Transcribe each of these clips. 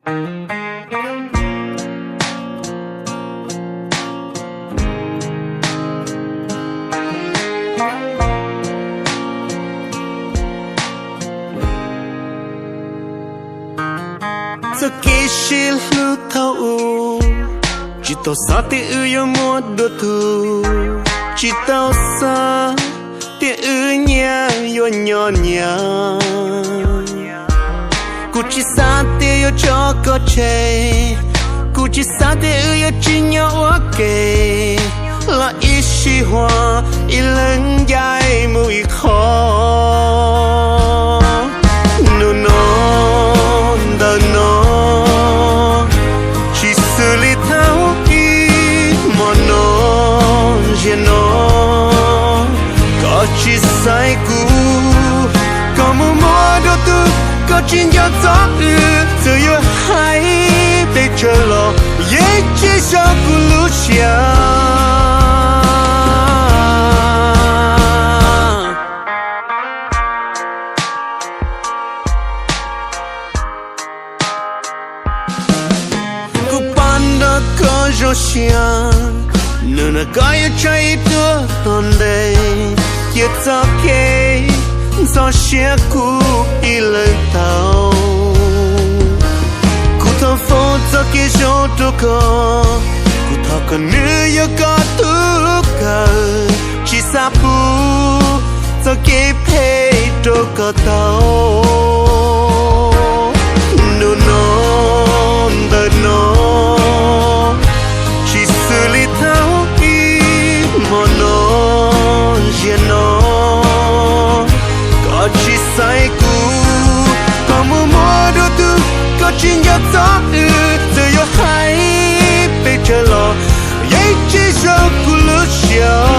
Txoj kev sib hlub thaum ub, tsis tau xav tias wb yuav muaj dua tug, tsis tau xav tias wb nyias yuav nyob nyias. Kuv tsis xav tias yuav tso koj tseg, kuv tsis xav tias wb yuav tsis nyob ua ke, los ib sij huam ib leeg ncaim mus ib qho. Hnub no ntawm no tsis xws li thaum ub, hmo no ntsia no, koj tsis xaiv kuv, koj mus muaj dua tug, koj tsis nco txog wb, txawm yuav hais pes tsawg los yeej tsis zoo kuv lub siab. Kuv pom nrog koj zoo siab, hnub no koj yuav tsam ib tuag tom ntej, cia txoj kev ntxhov siab kuv ib leeg taug. Kuv thov foom txoj kev zoo rau koj, kuv thov kom nws yog koj tub kawg, tsis xav pub txoj kev phem rau koj tau. Hnub no ntawm no tsis xws li thaum ub, hmo no ntsia no, koj tsis xaiv kuv, koj mus muaj dua tug, koj tsis nco txog wb, txawm yuav hais pes tsawg los yeej tsis zoo kuv lub siab.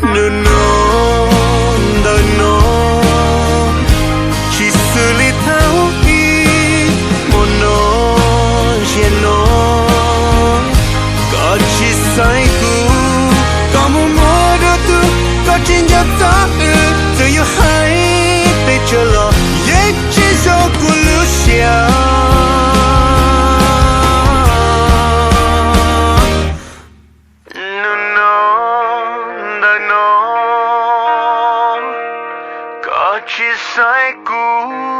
Hnub no ntawm no tsis xws li thaum ub, hmo no ntsia no, koj tsis xaiv kuv, koj mus muaj dua tug, koj tsis nco txog wb, txawm yuav hais pes tsawg los yeej tsis zoo kuv lub siab. Hnub no ntawm no koj tsis xaiv kuv,